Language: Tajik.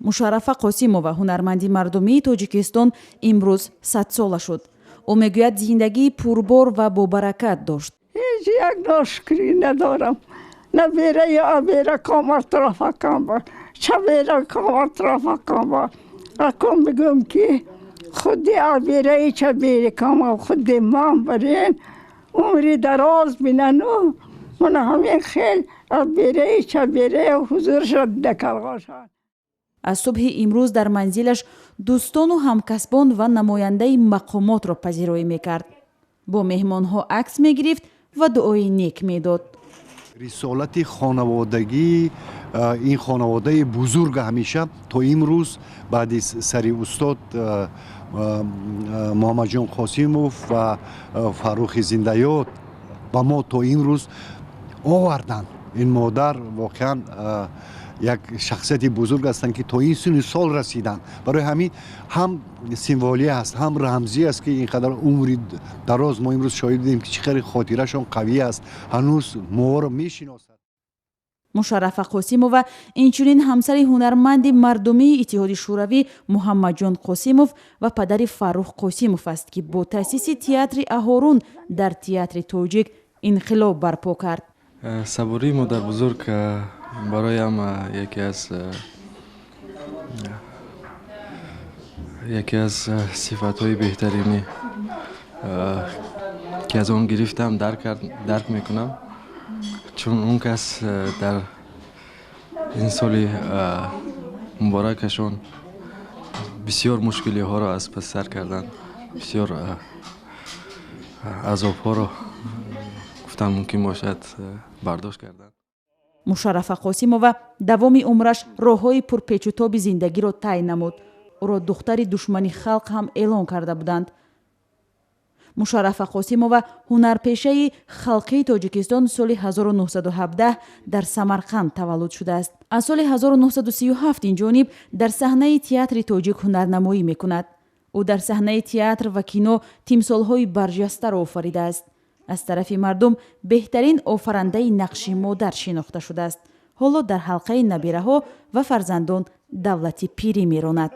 Мушаррафа Қосимова, ҳунарманди мардумии Тоҷикистон, имрӯз 100-сола шуд. Ӯ мегӯяд, зиндагии пурбор ва бобаракат дошт. Ҳеҷ як ношукрӣ надорам. Набера абераком атрофакам ба, чабераком атрофакам ба. Акун бигӯм, ки худи абераи чаберакам, худи ман барен умри дароз бинану мана ҳамин хел абераи чабераи ҳузурша дакалғошад. Аз субҳи имрӯз дар манзилаш дӯстону ҳамкасбон ва намояндаи мақомотро пазироӣ мекард, бо меҳмонҳо акс мегирифт ва дуои нек медод. Рисолати хонаводагӣ, ин хонаводаи бузурга ҳамеша то имрӯз баъди сари устод Муҳаммадҷон Қосимов ва Фаррухи зиндаёд ба мо то имрӯз оварданд. Ин модар воқеан як шахсияти бузург ҳастанд, ки то ин синни сол расиданд. Барои ҳамин ҳам символӣ аст, ҳам рамзӣ аст, ки ин қадар умри дароз мо имрӯз шоҳид будем, ки чӣ қадр хотирашон қавӣ аст, ҳанӯз моро мешиносад. Мушаррафа Қосимова инчунин ҳамсари ҳунарманди мардумии Иттиҳоди Шӯравӣ Муҳаммадҷон Қосимов ва падари Фаррух Қосимов аст, ки бо таъсиси театри «Аҳорун» дар театри тоҷик инқилоб барпо кард. Сабурии модарбузург бароям яке аз сифатҳои беҳтаринӣ, ки аз он гирифтам, дарк мекунам, чун он кас дар ин соли муборакашон бисёр мушкилиҳоро аз пас сар карданд, бисёр азобҳоро, гуфтан мумкин бошад, бардошт карданд. Мушаррафа Қосимова давоми умраш роҳҳои пурпечутоби зиндагиро тай намуд. Ӯро духтари душмани халқ ҳам эълон карда буданд. Мушаррафа Қосимова, ҳунарпешаи халқии Тоҷикистон, соли 1917 дар Самарқанд таваллуд шудааст. Аз соли 1937 инҷониб дар саҳнаи театри тоҷик ҳунарнамоӣ мекунад. Ӯ дар саҳнаи театр ва кино тимсолҳои барҷастаро офаридааст. Аз тарафи мардум беҳтарин офарандаи нақши модар шинохта шудааст. Ҳоло дар ҳалқаи набираҳо ва фарзандон давлати пирӣ меронад.